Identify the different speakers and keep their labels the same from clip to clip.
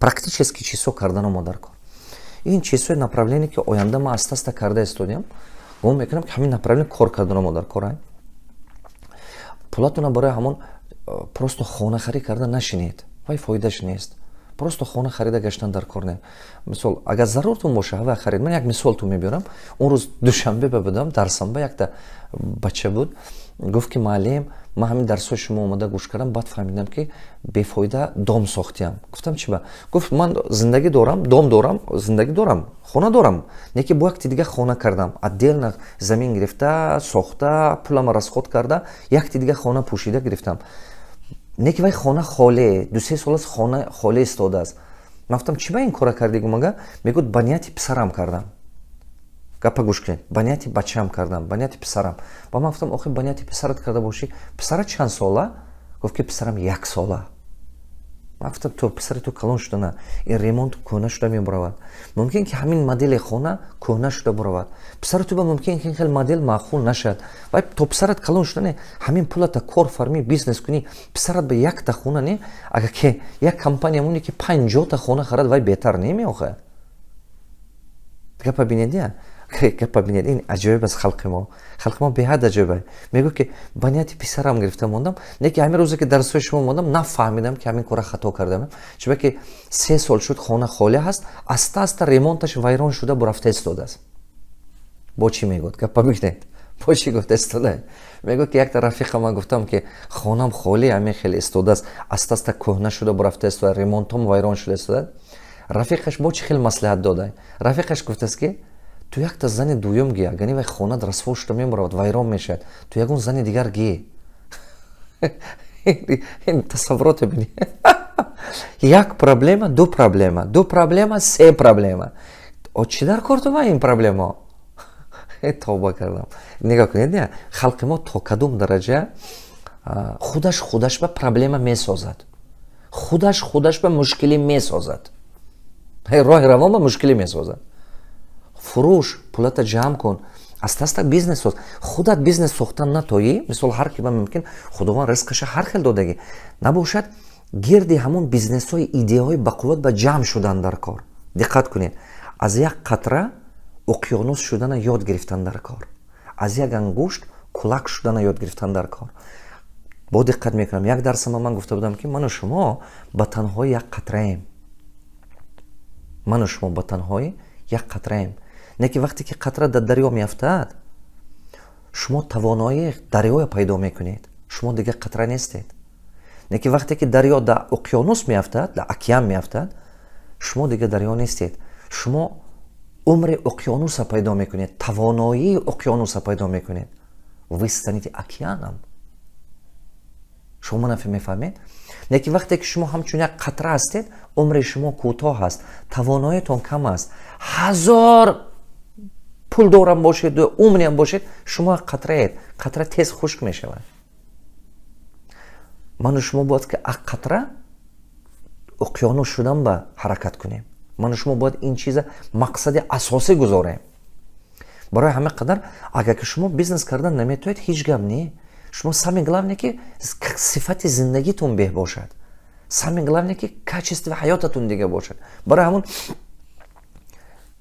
Speaker 1: Практически чизҳо кардану мо дар кор. Ин чизҳои направление, ки оянда ма аста аста карда истодем, гумон мекунам, ки ҳамин направление кор кардану мо дар кор. Пулатона барои ҳамон просто хонахарӣ карда нашинед, вай фоидаш нест. Просто хона харида гаштан дар кор не. Мисол, агар заруртун боша, ҳава харид. Ман як мисолтун мебиёрам. Он рӯз Душанбе ба будам, дарсамба якта бача буд, гуфт, ки: «Муаллим, ман ҳамин дарсҳои шумо омада гӯш кардам, баъд фаҳмидам, ки бефоида дом сохтиям». Гуфтам: «Чи ба?» Гуфт: «Ман зиндагӣ дорам, дом дорам, зиндагӣ дорам, хона дорам, не ки бо якти дига хона кардам, отдельно замин гирифта, сохта, пулама расход карда, якти дига хона пӯшида гирифтам, не ки вай хона холе, 2-3 сол аст, хона холе истодааст». Ман гуфтам: «Чӣ ба ин кора кардӣ?» Гумага мегӯяд: «Ба нияти писарам кардам». Гапа гӯш кунед: «Ба нияти бачаам кардам, ба нияти писарам». Ба ман гуфтам: «Охи, ба нияти писарат карда бошӣ, писарат чанд сола?» Гуфт, ки писарам 1 сола. Ман гуфтам: «То писари ту калон шуда на, ин ремонт кӯҳна шуда мебаравад. Мумкин ки ҳамин модели хона кӯҳна шуда буравад. Писари ту ба мумкин ки ин хел модел маъқул нашавад. Вай то писарат калон шуда не, ҳамин пулата кор фармӣ, бизнес кунӣ, писарат ба якта хона не, агар ки як компания моне, ки 50-та хона харад, вай беҳтар немеохад?» Гапа бинед, я гапа бинед. Ин аҷоиб аст халқи мо. Халқи мо беҳад аҷоиб. Мегӯ, ки ба нияти писарам гирифта мондам, не ки ҳамин рӯзе, ки дарсҳои шумо мондам, нафаҳмидам, ки ҳамин кора хато кардам, чунки ки 3 сол шуд, хона холӣ ҳаст, аста аста ремонташ вайрон шуда бурафта истодааст. Бо чӣ мегӯд? Гапа бинед, бо чӣ гуфта истода. Мегӯ, ки якта рафиқа ман гуфтам, ки хонам холӣ ҳамин хеле истодааст, аста аста кӯҳна шуда бурафта истода, ремонтом вайрон шуда истода. Рафиқаш бо чӣ хел маслиҳат дода? Рафиқаш гуфтааст, ки ту якта зани дуюм ги, агани вай хонат расво шуда мебаравад, вайрон мешавад, ту ягон зани дигар ги. Ин тасаввуроте бини: як проблема, ду проблема, ду проблема, се проблема. О, чӣ дар кор ту ва ин проблема? Тавба кардам. Нигоҳ кунед, не, халқи мо то кадом дараҷа худаш худаш ба проблема месозад, худаш худаш ба мушкилӣ месозад, роҳи равон ба мушкилӣ месозад. Фурӯш, пулата ҷамъ кун, аста аста бизнес соз. Худат бизнес сохтан натоӣ, мисол, ҳар ки ба мумкин, Худованд ризқаша ҳар хел додагӣ набошад, гирди ҳамон бизнесҳои идеяҳои бақувват ба ҷамъ шудан дар кор. Диққат кунед: аз як қатра уқёнус шудана ёд гирифтан дар кор, аз як ангушт кулак шудана ёд гирифтан дар кор. Бо диққат мекунам, як дарсама ман гуфта будам, ки ману шумо ба танҳои як қатраем, ману шумо ба танҳои як қатраем. Не ки вақте ки қатра дар дарё меафтад, шумо тавоноии дарёя пайдо мекунед, шумо дигар қатра нестед. Не ки вақте ки дарё дар уқёнус меафтад, дар океан меафтад, шумо дигар дарё нестед, шумо умри уқёнуса пайдо мекунед, тавоноии уқёнуса пайдо мекунед. Вы станете океаном. Шумо манафи мефаҳмед? Не ки вақте ки шумо ҳамчун як қатра ҳастед, умри шумо кӯтоҳ аст, тавоноиятон кам аст. Ҳазор пулдорам бошеду умриам бошед, шумо қатраед, қатра тез хушк мешавад. Ману шумо бояд ки ак қатра уқёнус шудан ба ҳаракат кунем. Ману шумо бояд ин чиза мақсади асосӣ гузорем. Барои ҳама қадар, агар ки шумо бизнес кардан наметавонед, ҳеҷ гап не. Шумо самое главное, ки сифати зиндагитон беҳ бошад, самое главное, ки качество ҳаётатон дига бошад. Барои ҳамон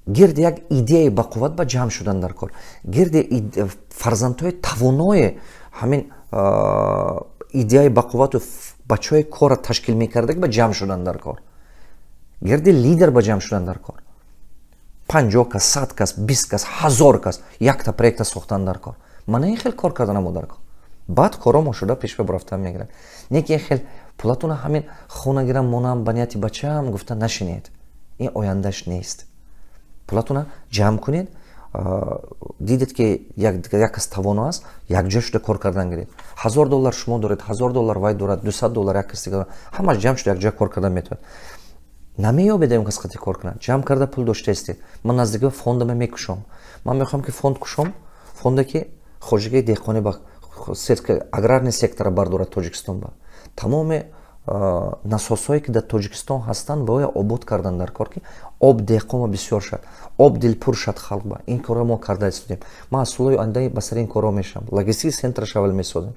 Speaker 1: гирди як идеяи бақувват ба ҷамъ шудан дар кор, гирди фарзандҳои тавоное, ҳамин идеяи бақуввату бачаҳои корра ташкил мекардаги ба ҷамъ шудан дар кор, гирди лидер ба ҷамъ шудан дар кор. 50 кас, 100 кас, 20 кас, 1000 кас якта проекта сохтан дар кор. Мана ин хел кор карданамо дар кор. Баъд коромо шуда пеш барафтан мегирад. Не ки ин хел пулатона ҳамин хона гирам, монам, ба нияти бачаам гуфта нашинед, ин ояндаш нест. Пулатона ҷамъ кунед, дидед, ки як кас тавоно аст, якҷо шуда кор кардан гиред. 1000 доллар шумо доред, 1000 доллар вай дорад, 200 доллар як кас дигар, ҳамаш ҷамъ шуда якҷоя кор кардан метавонад. Намеёбед он кас қати кор кунад. Ҷамъ карда пул доштаистед. Ман наздики фондама мекушом. Ман мехоҳам, ки фонд кушом, фонде, ки хоҷагии деҳқонӣ ба аграрный сектора бардорад Тоҷикистон ба тамоми насосҳое, ки дар Тоҷикистон ҳастанд, бояд обод кардан дар кор, ки об деҳқонма бисёр шад, об дилпур шад халқ ба. Ин корро мо карда истодем. Ман аз солҳои оянда ба сари ин корҳо мешавам. Логистики центраш аввал месозем,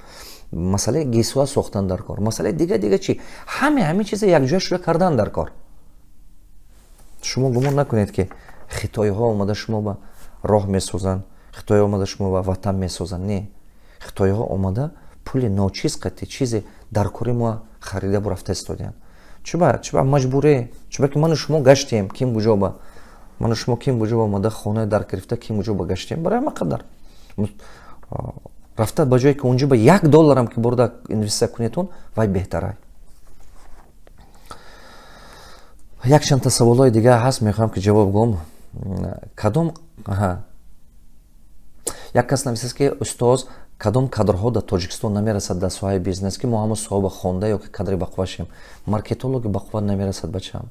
Speaker 1: масъалаи ГЭСҳоа сохтан дар кор, масъалаи дига дига чи, ҳаме ҳамин чиза якҷоя шуда кардан дар кор. Шумо гумон накунед, ки хитоиҳо омада шумо ба роҳ месозанд, хитоиҳо омада шумо ба ватан месозанд. Не, хитоиҳо омада пули ночиз қати чизе дар кори мо харида бурафта истодианд. Чуба? Чуба маҷбурӣ? Чуба ки ману шумо гаштем ким буҷоба, ману шумо ким буҷоба омада, хона дар гирифта, ким буҷоба гаштем. Барои ҳама қадар рафта, ба ҷое ки унҷо ба 1 долларам ки бурда инвеститсия кунедтон, вай беҳтарай. Якчандта саволҳои дигар ҳаст, мехоҳам ки ҷавоб гӯм. Кадом як кас нависаст, ки: «Устоз, кадом кадрҳо дар Тоҷикистон намерасад дар соҳаи бизнес, ки мо ҳамо соҳаба хонда ё ки кадри бақувват шем?» Маркетологи бақувват намерасад, бачаам,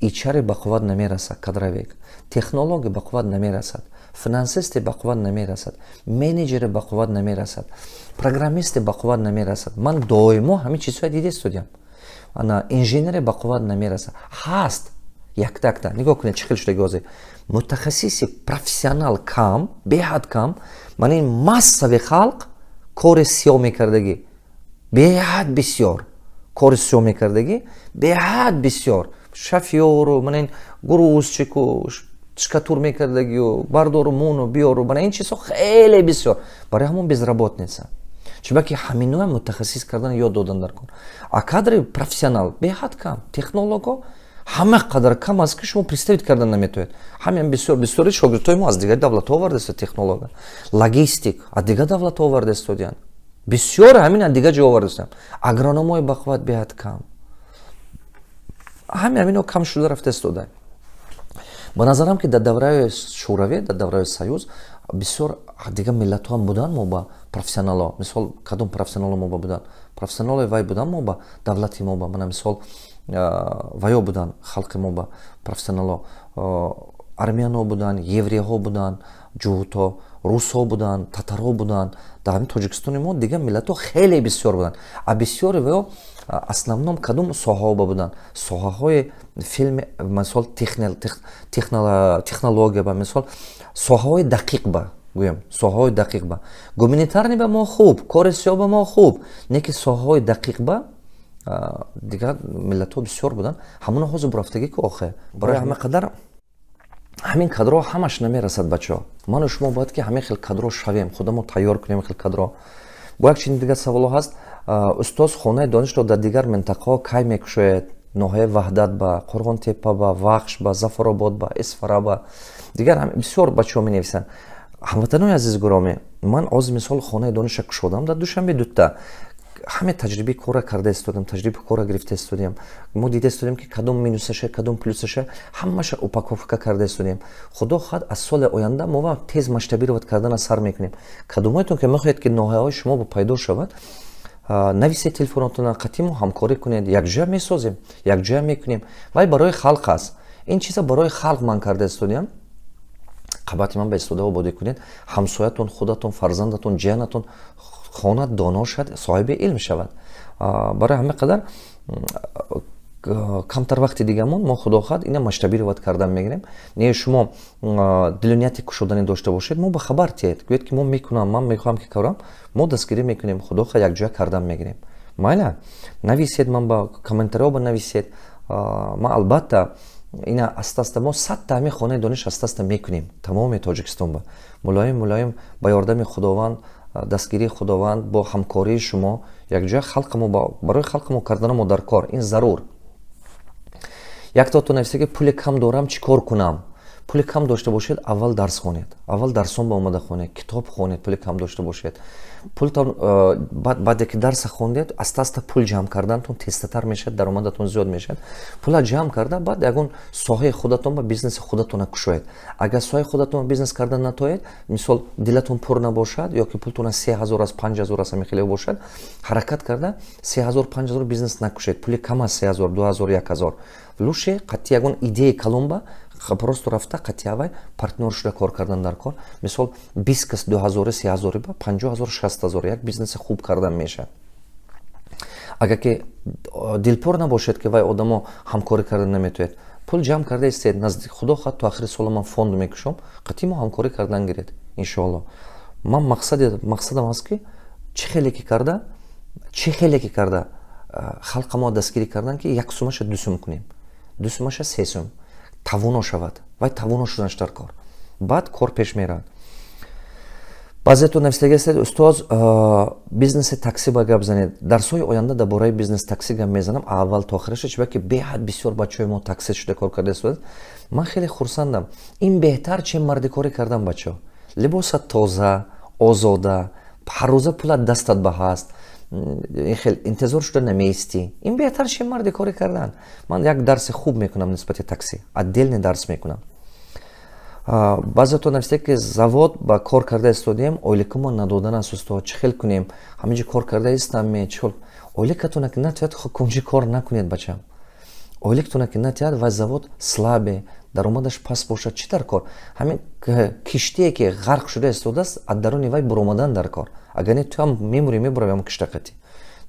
Speaker 1: HR-и бақувват намерасад, кадровик, технологи бақувват намерасад, финансисти бақувват намерасад, менеҷери бақувват намерасад, программисти бақувват намерасад. Ман доимо ҳамин чизҳоя дида истодиам. Ана инженери бақувват намерасад. Ҳаст якта-якта. Нигоҳ кунед, чӣ хел шудаги ҳозир: мутахассиси профессионал кам, беҳад кам. Мана ин массави халқ кори сиёҳ мекардагӣ беҳад бисёр, кори сиёҳ мекардагӣ беҳад бисёр, шофёру, мана ин грузчику, штукатур мекардагию, бардору, муну биёру, мана ин чизҳо хеле бисёр. Барои ҳамон безработица, чунки ҳаминоя мутахассис кардан ёд додан дар кор, а кадри профессионал беҳад кам. Технолого ҳама қадар кам аст, ки шумо представить кардан наметавонед. Ҳамин бисёр, бисёри шогирдҳои мо аз дигар давлатҳо оварда, технолога, логистик аз дигар давлатҳо оварда истодиянд, бисёр ҳамин аз дигар ҷо оварда истодиям. Агрономои бақувват беҳад кам. Ҳами ҳамино кам шуда рафта истода. Ба назарам, ки дар давраи Шӯравӣ, дар давраи Союз бисёр дигар миллатҳо ҳам буданд мо ба профессионало. Мисол, кадом профессионало мо ба буданд? Профессионалои вай буданд мо ба давлати мо ба, мана мисол, ваё буданд, халқи мо ба профессионало армяно буданд, евреҳо буданд, ҷуҳутҳо, русҳо буданд, татарҳо буданд. Дар ҳамин Тоҷикистони мо дигар миллатҳо хеле бисёр буданд. А бисёри ваё основном кадом соҳаҳо ба буданд? Соҳаҳои филми, мисол, технология ба, мисол, соҳаҳои дақиқ ба гӯям, соҳаҳои дақиқ ба. Гуманитарный ба мо хуб, кори сиёҳ ба мо хуб, не ки соҳаҳои дақиқ ба дигар миллатҳо бисёр буданд. Ҳамоно ҳозир бурафтагӣ ку охе. Барои ҳама қадар ҳамин кадрҳо ҳамаш намерасад, бачаҳо. Ману шумо бояд ки ҳамин хел кадро шавем, худамо тайёр кунем хел кадро. Бо як чизи дигар саволо ҳаст: «Устоз, хонаи донишро дар дигар минтақаҳо кай мекушоед? Ноҳияи Ваҳдат ба, Қурғонтеппа ба, Вахш ба, Зафаробод ба, Исфара ба, дигар?» Бисёр бачаҳо менависанд. Ҳамватанои азиз гиромӣ, ман оз мисол хонаи дониша кушодам дар Душанбе дута. Ҳаме таҷрибаи кора карда истодем, таҷрибаи кора гирифта истодем. Мо дида истодем, ки кадом минусаша, кадом плюсаша, ҳамаша упаковка карда истодем. Худо хоҳад, аз соли оянда мо ва тез масштабировать кардана сар мекунем. Кадомоятон ки мехоҳед, ки ноҳияҳои шумо пайдо шавад, нависед телефонотона, қатъи мо ҳамкорӣ кунед, якҷоя месозем, якҷоя мекунем. Вай барои халқ аст. Ин чиза барои халқ ман карда истодем. Қабати ман ба истода ободӣ кунед, ҳамсоятон, худатон, фарзандатон, ҷиянатон хонад, доно шавад, соҳиби илм шавад. Барои ҳама қадар камтар вақти дигамон мо, худо хоҳад, ина масштабировать кардан мегирем. Не, шумо дилу нияти кушоданӣ дошта бошед, мо ба хабар тиҳед, гӯед, ки мо мекунам, ман мехоҳам, ки кардам, мо дастгирӣ мекунем. Худо хоҳад, якҷоя кардан мегирем. Майла, нависед, ман ба комментариҳо ба нависед. Ман албатта ина аста аста мо 100-та ҳамин хонаи дониш аста аста мекунем тамоми Тоҷикистон ба, мулоим мулоим, ба ёрдами Худованд, дастгирии Худованд, бо ҳамкории шумо якҷоя халқамо, барои халқамо карданамо дар кор. Ин зарур. Яктото нависта, ки пули кам дорам, чӣ кор кунам? Пули кам дошта бошед, аввал дарс хонед, аввал дарсон ба омада хонед, китоб хонед. Пули кам дошта бошед, пултон баъде ки дарса хондед, аста аста пул ҷамъ кардантон тезтатар мешавад, даромадатон зиёд мешавад. Пула ҷамъ карда, баъд ягон соҳаи худатон ба бизнеси худатона кушоед. Агар соҳаи худатон бизнес кардан натоед, мисол, дилатон пур набошад ё ки пултона 3000 аст, 5000 аст, ҳамин хеле бошад, ҳаракат карда 3000, 5000 бизнес накушед. Пули кам аст, 3000, 2000, 1000. Лучше қатъи ягон идеяи калонба просто рафта, қатъи партнёр шуда кор кардан дар кор. Мисол, 20 кас 2000, 3000 ба 50 000, 60 000 як бизнеси хуб кардан мешавад. Агар ки дилпур набошед, ки вай одамо ҳамкорӣ кардан наметавонед, пул ҷамъ карда истед, наздик, худо хоҳад, то охири сола ман фонд мекушом, қатъи мо ҳамкорӣ кардан гиред, иншоалло. Ман мақсадам аст, ки чӣ хеле ки карда халқа мо дастгирӣ кардан, ки як сумаша 2 сум кунем, 2 сумаша 3 сум. Тавоно шавад, вай тавоно шуданаш дар кор, баъд кор пеш меравад. Баъзетон навистагиастед: «Устоз, бизнеси такси ба гап занед». Дарсҳои оянда дар бораи бизнес такси гап мезанам, аввал то охираша. Чунки беҳад бисёр бачаҳои мо такси шуда кор карда истодаанд. Ман хеле хурсандам. Ин беҳтар, чем мардикорӣ кардан, бачаҳо. Либосат тоза, озода, ҳаррӯза пулат дастат ба ҳаст, ин хел интизор шуда намеистӣ. Ин беҳтар, чем мардикорӣ кардан. Ман як дарси хуб мекунам нисбати такси, отдельный дарс мекунам. Баъзетон нависте, ки завод ба кор карда истодем, ойликамо надодан аст, устод, чӣ хел кунем? Ҳаминҷо кор карда истам. Чӣ ойликатона ки натиҳад, кунҷи кор накунед, бачам. Ойликтона ки натиҳад ва завод слабый, даромадаш паст бошад, чӣ дар кор? Ҳамин киштие ки ғарқ шуда истодааст, аз даруни вай буромадан дар кор. Агар не, ту ҳам мемурӣ, мебурави ҳамон киштақати.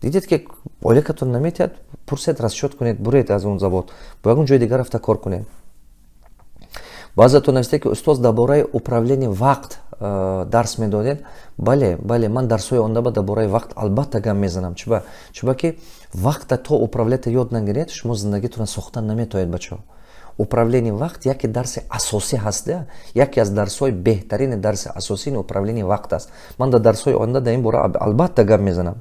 Speaker 1: Дидед, ки ойликатон наметиҳад, пурсед, расчёт кунед, буред аз он завод, бо ягон ҷои дигар рафта кор кунед. Баъзетон нависте, ки устоз, дар бораи управление вақт дарс медодед. Бале, ман дарсҳои оянда дар бораи вақт албатта гап мезанам. Чиба? Чиба ки вақта то управлять а ёд нагиред, шумо зиндагитонро сохтан наметавонед, бачаҳо. Управление вақт яке дарси асосӣ ҳаст, яке аз дарсҳои беҳтарини дарси асосии управление вақт аст. Ман дар дарсҳои оянда дар ин бора албатта гап мезанам.